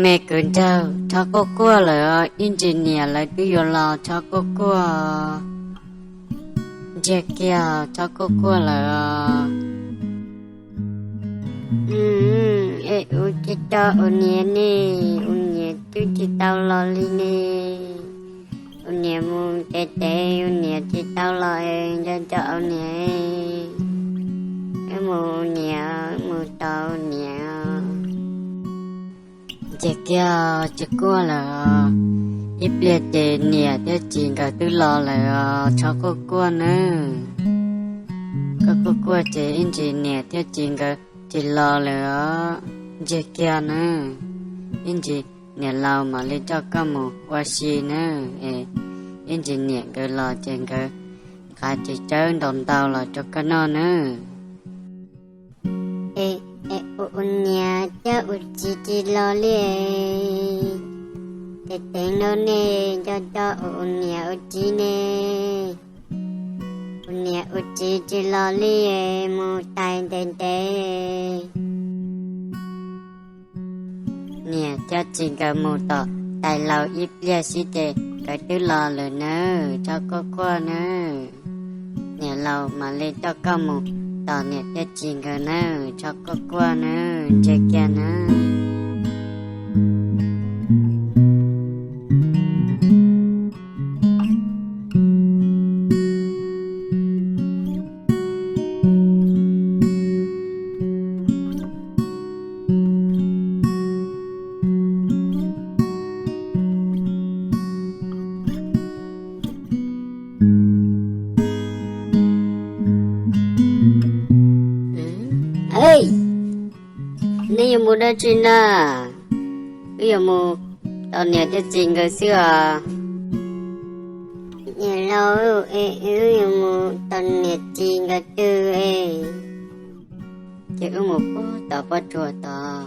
Me kwv nraug, tshob quaj quaj lawm os, ib ntsis niam lawv twb yuav los, tshob quaj quaj. Ntsiag kiag, tshob quaj quaj lawm os. Es ua tsis tau ua niam ne, ua niam twb tsis tau los li ne. Ua niam mus ntev ntev, ua niam tsis tau los es nco nco ua niam. Wb mus ua niam, mus tos ua niam. Ntsiag kiag, tsis quaj lawm os. Ib pliag ces niam thiab txiv nkawd twb los lawm os, tshob quaj quaj nawb. Koj quaj quaj ces ib ntsis niam thiab txiv nkawd tsis los lawm os. Ntsiag kiag nawb, ib ntsis niam laus mam li coj koj mus ua si nawb, es ib ntsis niam nkawd los ces nkawd nqa txiv tsawb ntau ntau los rau koj noj nawb. Es ua niam coj ua txiv tsis los li, tes teev no ne, nco nco ua niam ua txiv ne. Ua niam ua txiv tsis los li, mus tais ntev ntev. Niam thiab txiv nkawd mus tom tais laus ib pliag xwb ces nkawd twb los lawm nawb, tshob quaj quaj nawb. Niam laus mam li coj koj mus tos niam thiab txiv nkawd nawb, tshob quaj quaj nawb, ntsiag kiag nawb. Nej yuav mus dab tsi na? Wb yuav mus tos niam thiab txiv nkawd xwb os. Niam laus, es wb yuav mus tos niam txiv nkawd twg es? Ces wb mus puag tom pob tsuas tod.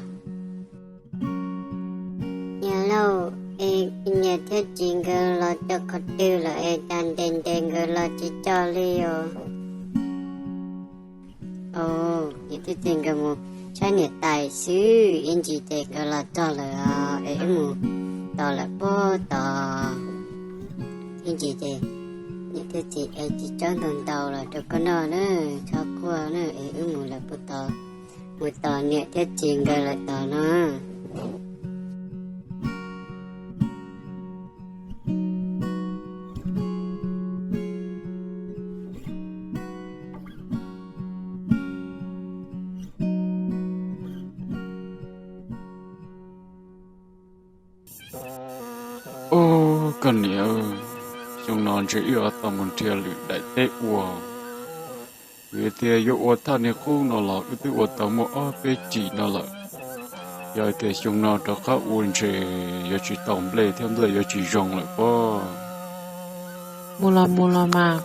Niam laus, es niam thiab txiv nkawd los txog qhov twg lawm es cas ntev ntev nkawd los tsis txog li os? Niam thiab txiv nkawd mus saib niam tais xwb, ib ntsis ces nkawd los txog lawm os, es wb mus tos lawm puag tod. Ib ntsis ces niam thiab txiv ev txiv tsawb ntau ntau los rau koj noj na, tshob quaj na, es wb mus lawm puag tod, mus tos niam thiab txiv nkawd lawm tod no. Ub, koj niam, xyoo no ntshe wb yuav tau mus nrhiav lwm daim teb ua. Vim tias yuav ua thaj niag qub no los wb twb ua tau muaj ob peb cim no lawm. Yog hais tias xyoo no rov qab ua ntshe yuav tsis tau nplej thiab nplej yuav tsis zoo lawm pob. Mus los mus los mas,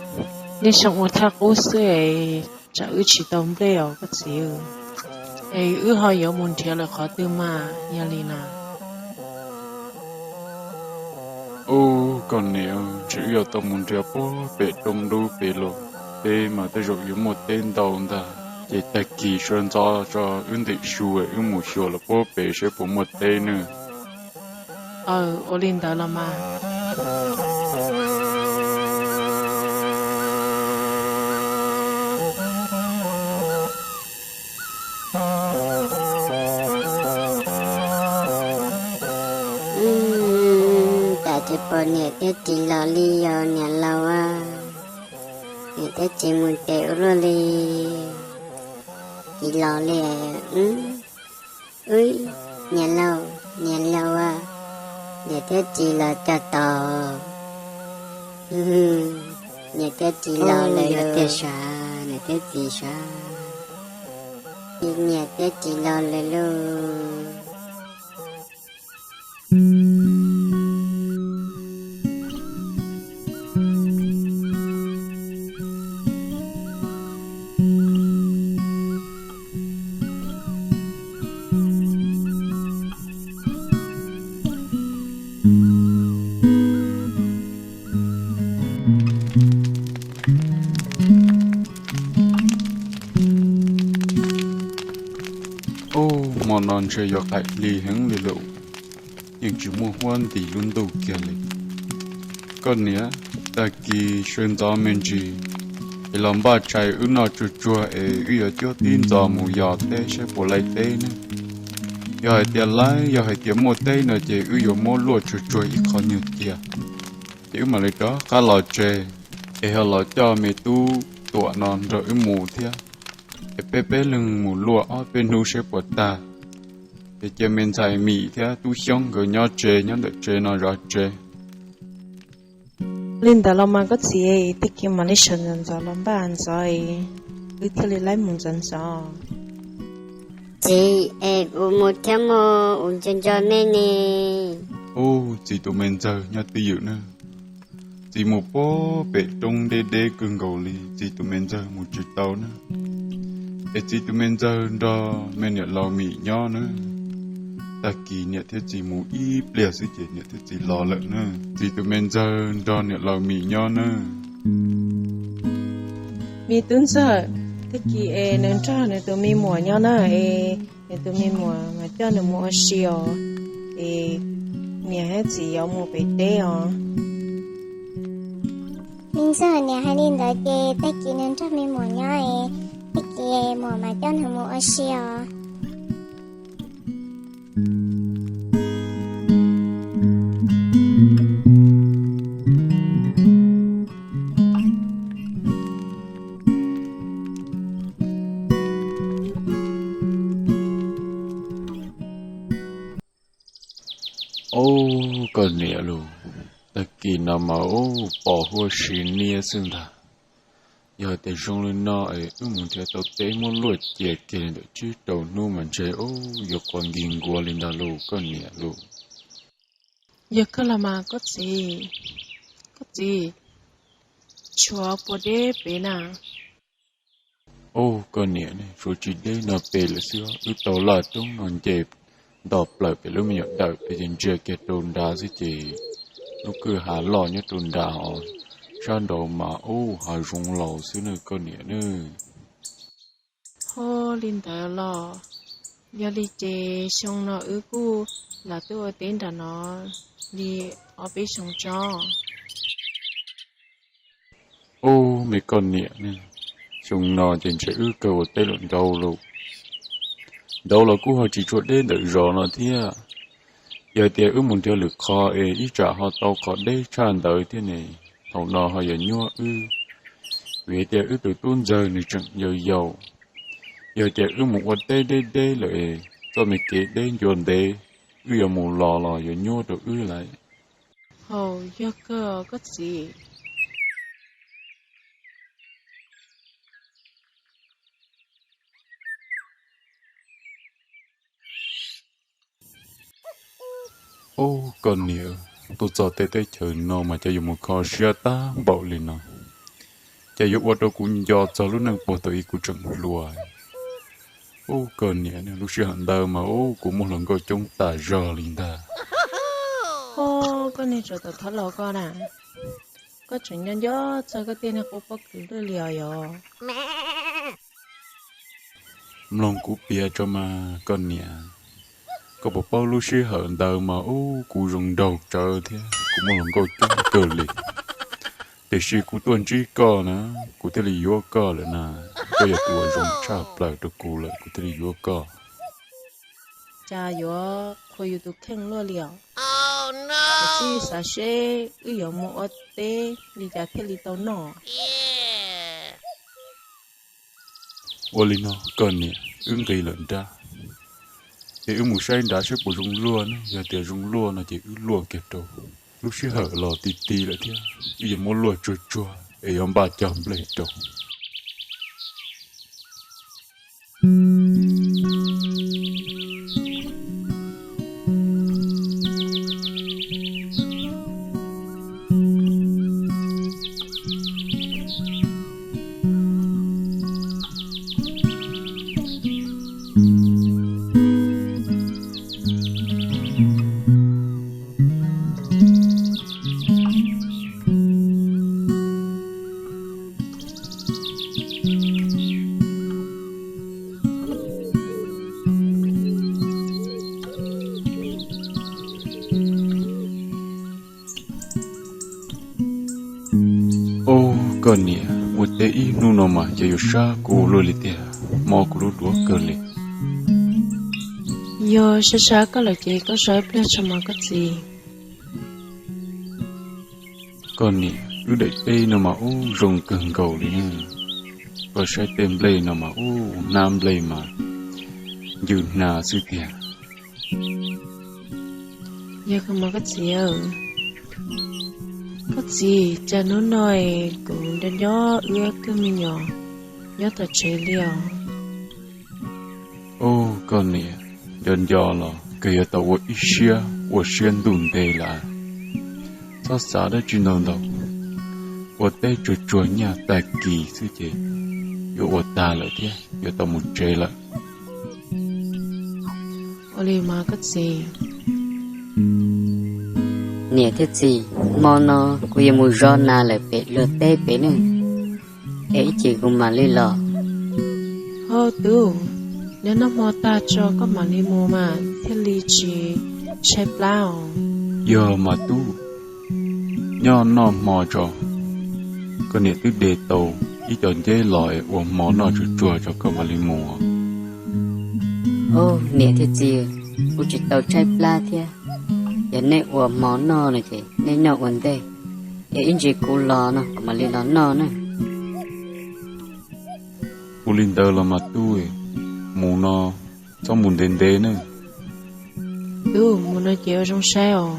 niaj xyoo ua thaj qub xwb es tsam wb tsis tau nplej os koj txiv. Es wb ho yuav mus nrhiav lawm qhov twg mas yog li na? Ub, koj niam, ntshe wb yuav tau mus nrhiav puag pem roob dub pem los, teb mas tej zaum yuav muaj teb ntau ntag. Ces tag kis sawv ntxov tso wb ntim su wb mus xyuas lawm puag pem seb puas muaj teb nawb. Aw, ua li ntawd los mas. Cas tsis pom niam thiab txiv los li os niam laus a? Niam thiab txiv mus ntev ua luaj li, tsis los li. Ub, niam laus, niam laus a, niam thiab txiv los txog tod. Niam thiab txiv los lawm, niam thiab txiv sav, niam thiab txiv sav, niam thiab txiv los lawm lauj. Ub, hmo no ntshe yuav qaim hli heev li lawm. yeej tsis muaj huab ntis lub ntuj kiag li. Koj niam, tag kis sawv ntxov me ntsis es los npaj tshais wb noj tsuag tsuag es wb yuav cuab tib ntxov mus yos teb saib puas laib teb ne. Yog hais tias laib, yog hais tias muaj teb no ces wb yuav muab luaj tsuag tsuag ib qho nyuag cia, ces wb mam li rov qab los tsev, es ho los coj me tub Tuam no nrog wb mus thiab, es peb peb leeg mus luaj ob peb hnub saib puas tag, es cia me ntxhais Mim thiab tub Xyoob nkawd nyob tsev, nyob ntawm tsev no zov tsev. Li ntawd los mas koj txiv, tag kis mam li sawv ntxov ntxov los npaj ntxov, wb thiaj li laib mus ntxov ntxov. Txiv, es kuv mus thiab mog, kuv nco nco nej ne. Ub, txiv tus me ntxawg nyob twj ywm na. Txiv mus puag pem roob deb deb kawg nkaus li, txiv tus me ntxawg mus tsis tau na. Es txiv tus me ntxawg nrog me niam laus Mim nyob na. Tag kis niam thiab txiv mus ib pliag xwb ces niam thiab txiv los lawm na. Txiv tus me ntxawg nrog niam laus Mim nyob na. Me tub ntxawg, tag kis es nws nrog nws tus me muam nyob na, es nws tus me muam mas coj nws mus ua si os, es niam thiab txiv yuav mus pem teb os. Me ntxawg, niam hais li ntawd ces tag kis nws nrog me muam nyob es, tag kis muam mas coj nws mus ua si os. Ub, koj niam lauj, tag kis no mas ub pos huab si niab xwb ntag. Yog tias zoo li no es wb mus nrhiav tau teb muab luaj cia kiag li ntawm tsib rau hnub mas ntshe ub yuav quav nkig nkuav li ntag lauj koj niam lauj. Yog kawg los mas koj txiv, koj txiv, tshuav puas deb pem na? Ub, koj niam ne, tshuav tsis deb no pem lawm xwb, wb tau laj roob no nce nto plaws pem lub me nyuam dawm pem ces ntsia kiag rau nrad xwb ces lub kwj ha loj nyob rau nrad os, sab nraud mas ub hav zoov laus xwb na koj niam ne. Ho li ntawd los, yog li ces xyoo no wb kuj lam tuaj ua teb nram no li ob peb xyoo tso. Ub, me koj niam ne, xyoo no ces ntshe wb kawg ua teb lawm ntau lauj. Ntau los kuj ho tsis tshua deb ntawm zos no thiab. Yog tias wb mus nrhiav lwm qhov es ib tsam ho tau qhov deb tshaj ntawd thiab ne, thaum no ho yuav nyuab wb, vim tias wb tus tub ntxawg nws tseem yau yau. Yog tias wb mus ua teb deb deb lawm es txoj me kev deb ncua ntev, wb yuav mus los los yuav nyuab rau wb lawm. Haus, yog kawg koj txiv. Ub, koj niam, tuaj txog tej teb chaws no mas cas yuav mus kho siab tag npaum li no. Cas yuav ua rau kuv nco txog lub neej puag thaum ub kuv tseem hluas. Ub, koj niam, lub sij hawm ntawd mas ub kuv muaj hluas nkauj coob tas zog li ntag. Ho, koj niag tsov tom thab los koj na, koj tseem nco nco txog koj tej niag qub pob kws lwj li os yog? Mloog kuv piav tso mas koj niam, koj puas paub lub sij hawm ntawd mas ub kuv zoo nraug tsawv thiab kuv muaj hluas nkauj coob kawg li. Tiam sis kuv tuaj ntsib koj na, kuv thiaj li yuav koj lawm na. Koj yog tus uas zoo tshaj plaws rau kuv lawm kuv thiaj li yuav koj. Cas yuav qhuas yus tus kheej luaj li os? Kuv twb xav seb wb yuav mus ua teb li cas thiaj li tau noj. Ua li no koj niam, wb nqis lawm nrab, es wb mus saib nrad saib puas zoo luaj ne. Yog tias zoo luaj no ces wb luaj kiag rau. Lub sij hawm los ti ti lawm thiab, wb yuav muab luaj tsuag tsuag es yuav npaj cog nplej rau. Koj niam, ua teb ib hnub no mas ces yuav sab kuv ua luaj li tiag, mob kuv lub duav kawg li. Yog sab sab koj lawm ces koj so ib pliag tso mas koj txiv. Koj niam, wb daim teb no mas ub zoo kawg nkaus li na. Koj saib tej nplej no mas ub hnab nplej mas ncw hnav xwb tiag. Yog koj mas koj txiv, koj txiv, cas hnub no kuv nco nco wb ob tug me nyuam nyob tom tsev li os. Ub, koj niam, nco nco los kawg yuav tau ua ib siab ua siab ntuj ntev lawm. Txhob xav dab tsi ntau ntau, ua teb tsuag tsuag nyob tag kis xwb ces yuav ua tag lawm thiab yuav tau mus tsev lawm. Ua li mas koj txiv. Niam thiab txiv, hmo no kuv yuav mus zov nas lawm pem luag teb pem ne, es ib chim kuv mam li los. Hauj, tub, nyob noj hmo tag tso koj mam li mus mas thiaj li tsis tshaib plab os. Yog mas tub, nyob noj hmo tso, koj niam twb de tau ib co nceb los es ua hmo noj tsuag tsuag tso koj mam li mus. Ub, niam thiab txiv, kuv tsis tau tshaib plab thiab. Yog nej ua hmo noj no ces nej noj ua ntej, es ib ntsis kuv los no kuv mam li los noj ne. Ua li ntawd los mas tub, mus no txhob mus ntev ntev ne. Tub, mus no ces ua zoo saib os.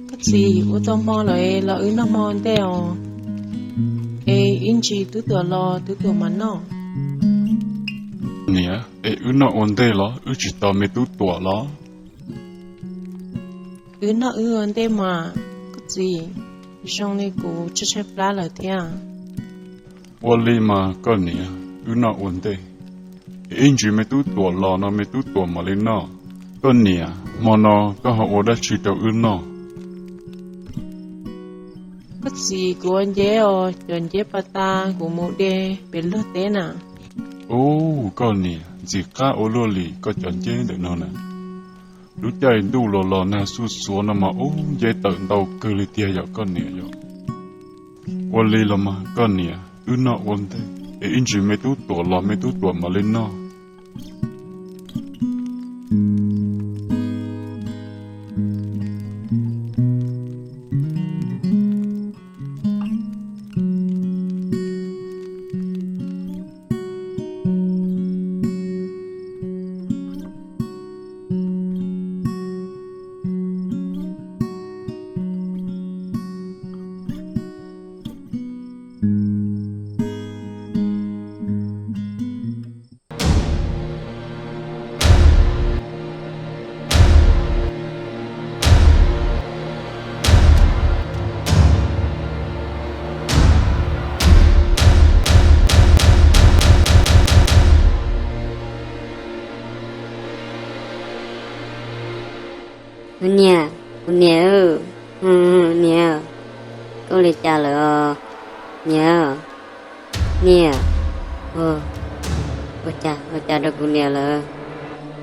Koj txiv, ua tau hmo lawm los wb noj hmo ua ntej os, es ib ntsis Tub Tuam los Tub Tuam mam noj. Niam, es wb noj ua ntej los wb tsis tos me Tub Tuam los? Wb noj wb ua ntej mas koj txiv, zoo li kuv tshaib tshaib plab lawm thiab. Ua li mas koj niam, wb noj ua ntej, es ib ntsis me Tub Tuam los no me Tub Tuam mam li noj. Koj niam, hmo no koj ho ua dab tsi rau wb noj? Koj txiv, kuv ua nceb os, cov nceb pas tas kuv mus de pem luag teb na. Ub, koj niam, ntxim qab ua luaj li koj cov nceb ntawm no na. Lub caij ntuj los los nag xuj xuav no mas ub nceb tawm ntau kawg li tiag yom koj niam yom. Ua li los mas koj niam, wb noj ua ntej, es ib ntsis me Tub Tuam los me Tub Tuam mam li noj. Kuv niam, kuv niam, niam, koj ua li cas lawm os? Niam, niam, ua cas, ua cas rau kuv niam lawm?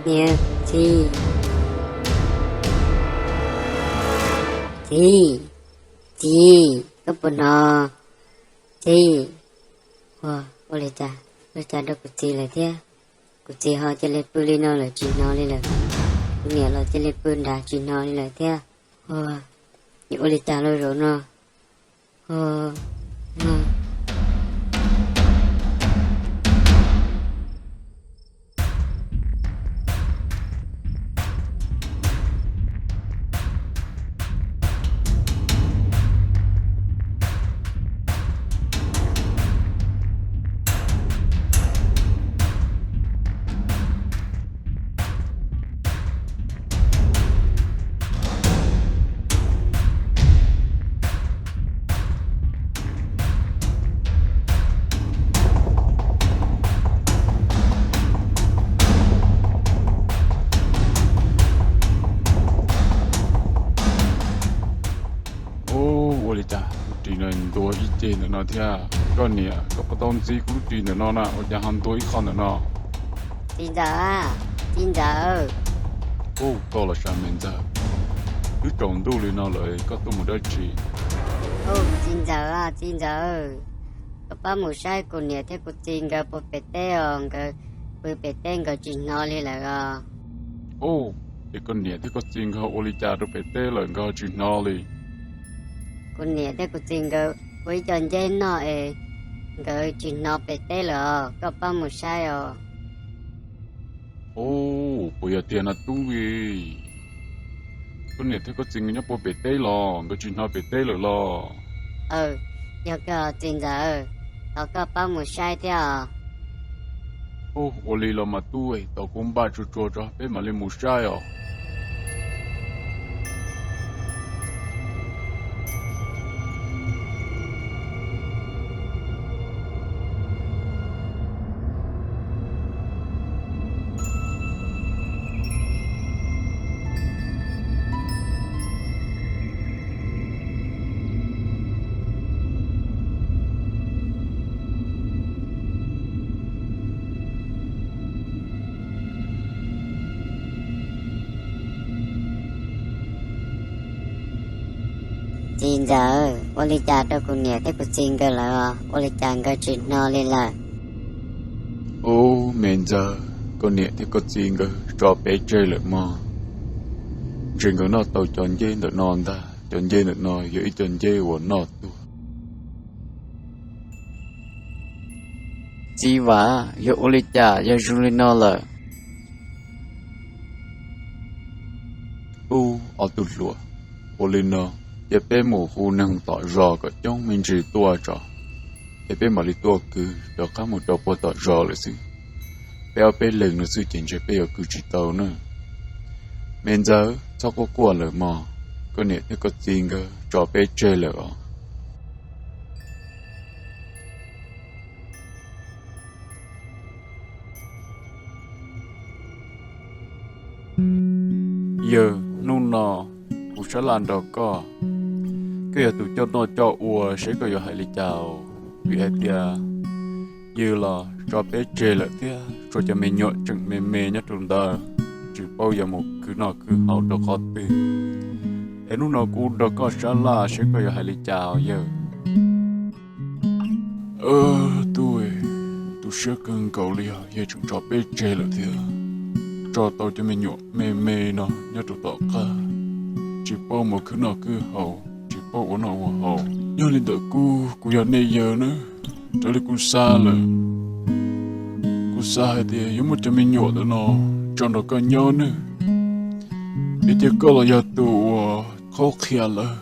Niam, txiv, txiv, txiv, koj puas hnov? Txiv, ua, ua li cas, ua cas rau kuv txiv lawm thiab? Kuv txiv ho cia li pw li no lawm tsis hnov li lawm. Kuv niam los cia li pw nrad tsis hnov li lawm thiab. Ua, yuav ua li cas lauj zaum no? cas lub ris no ntuag ib ceg ntawm no thiab? Koj niam, koj puas tau ntxiv kuv lub ris ntawm no na, ua cas ho ntuag ib qho ntawm no? Txiv ntxawm, txiv ntxawm. Ub, koj los sav me ntxawg, twb tsaus ntuj li no lawm koj tuaj mus dab tsi? Ub, txiv ntxawm, txiv ntxawm, koj pab mus saib kuv niam thiab kuv txiv nkawd puag pem teb os, nkawd pw pem teb nkawd tsis hnov li lawm os. Ub, es koj niam thiab koj txiv nkawd ua li cas rau pem teb lawm nkawd tsis hnov li? Kuv niam thiab kuv txiv nkawd ua ib co nceb noj es nkawd tsis hnov pem teb lawm os, koj pab mus saib os. Ub, puas yog tiag no tub? Koj niam thiab koj txiv nkawd nyob puag pem teb los nkawd tsis hnov pem teb lawm los? Aw, yog kawg txiv ntxawm, thov koj pab mus saib thiab os. Ub, ua li los mas tub, tos kuv npaj tsuag tsuag tso peb mam li mus saib os. Txiv ntxawm, ua li cas rau kuv niam thiab kuv txiv nkawd lawm os, ua li cas nkawd tsis hnov li lawm? Ub, me ntxawg, koj niam thiab koj txiv nkawd tso peb tseg lawm mog. Ntshe nkawd noj tau cov nceb ntawm no ntag, cov nceb ntawm no yog ib co nceb uas noj tuag. Txiv Vam, yog ua li cas yog zoo li no lawm? Ub, ob tug hluas, ua li no, cia peb mus hu neeg tom zos kom coob me ntsis tuaj tso, es peb mam li tuaj kwv rov qab mus rau puag tom zos lawm xwb. Peb ob peb leeg no xwb ces ntshe peb yuav kwv tsis tau na. Me ntxawg, txhob quaj quaj lawm mog, koj niam thiab koj txiv nkawd tso peb tseg lawm os. Yawg, hnub no kuv sab laj nrog koj, koj yog tus coj noj coj ua, seb koj yuav hais li cas? Vim hais tias yawg los tso peb tseg lawm thiab tso cov me nyuam tseem me me nyob rau ntawd, tsis paub yuav mus khwv noj khwv haus rau qhov twg. Es hnub no kuv nrog koj sab laj seb koj yuav hais li cas os yawg. Tub, tu siab kawg nkaus li os, yawg tseem tso peb tseg lawm thiab tso tau cov me nyuam me me no nyob rau tom qab, tsis paub mus khwv noj khwv haus, tsis paub ua noj ua haus. Yog li ntawd kuv, kuv yog nej yawg na, raws li kuv xav lawm, kuv xav hais tias yuav muab cov me nyuam ntawm no tso nrog koj nyob nawb, vim tias koj los yog tus uas qhaub qhia lawv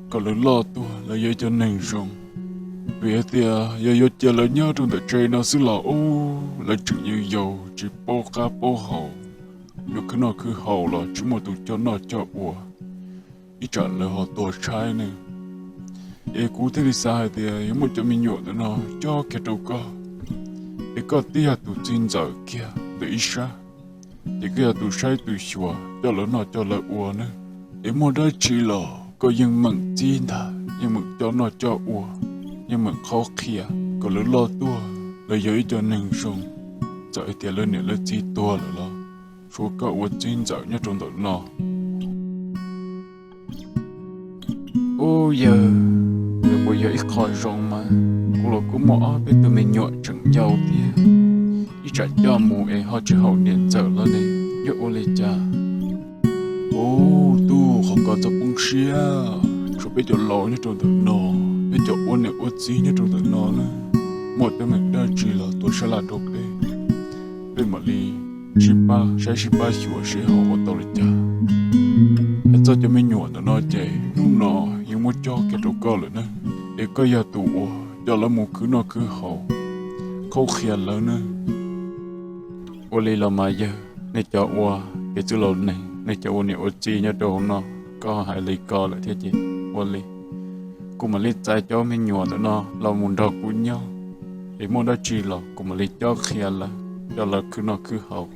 kom lawv loj tuaj lawv yog ib cov neeg zoo. Vim hais tias yog yuav cia lawv nyob rau ntawm tsev no xwb los ub, lawv tseem yau yau tsis paub qab paub hau, yuav khwv noj khwv haus los tsis muaj tus coj noj coj ua, ib tsam lawv ho tuag tshaib ne. Es kuv thiaj li xav hais tias yuav muab cov me nyuam ntawm no cob kiag rau koj, es koj twb yog tus txiv ntxawm kiag ntawm ib sab, ces koj yog tus saib tus xyuas coj lawv noj coj lawv ua ne. Es muaj dab tsi los koj yeej meem txib ntag, yeej meem coj noj coj ua, yeej meem qhaub qhia kom lawv loj tuaj lawv yog ib co neeg zoo. Txawm hais tias lawv niam lawv txiv tuag lawm los tshuav koj ua txiv ntxawm nyob rau ntawm no. Ub yawg, nws puas yog ib qho zoo mas, kuv los kuj muaj ob peb tug me nyuam tseem yau thiab, ib tsam coj mus es ho tsis haum niam ntxawm los ne, yuav ua li cas? Ub tub, qhov ko txhob poob siab, tshuav peb cov laus nyob rau ntawm no, peb cov ua niam ua txiv nyob rau ntawm no na, muaj teeb meem dab tsi los tuav sab laj rau peb, peb mam li sib pab saib sib pab xyuas seb ho ua tau li cas. Hais txog cov me nyuam ntawm no ces hnub no yeej muab cob kiag rau koj lawm na, es koj yog tus uas coj lawv mus khwv noj khwv haus, qhaub qhia lawv na. Ua li los mas yawg, nej cov ua kev txwj laus neeg, nej cov ua niam ua txiv nyob rau hauv no, koj hais li ko lawm thiab ces ua li, kuv mam li txais cov me nyuam ntawm no los mus nrog kuv nyob, es muaj dab tsi los kuv mam li cob qhia lawv, coj lawv khwv noj khwv haus.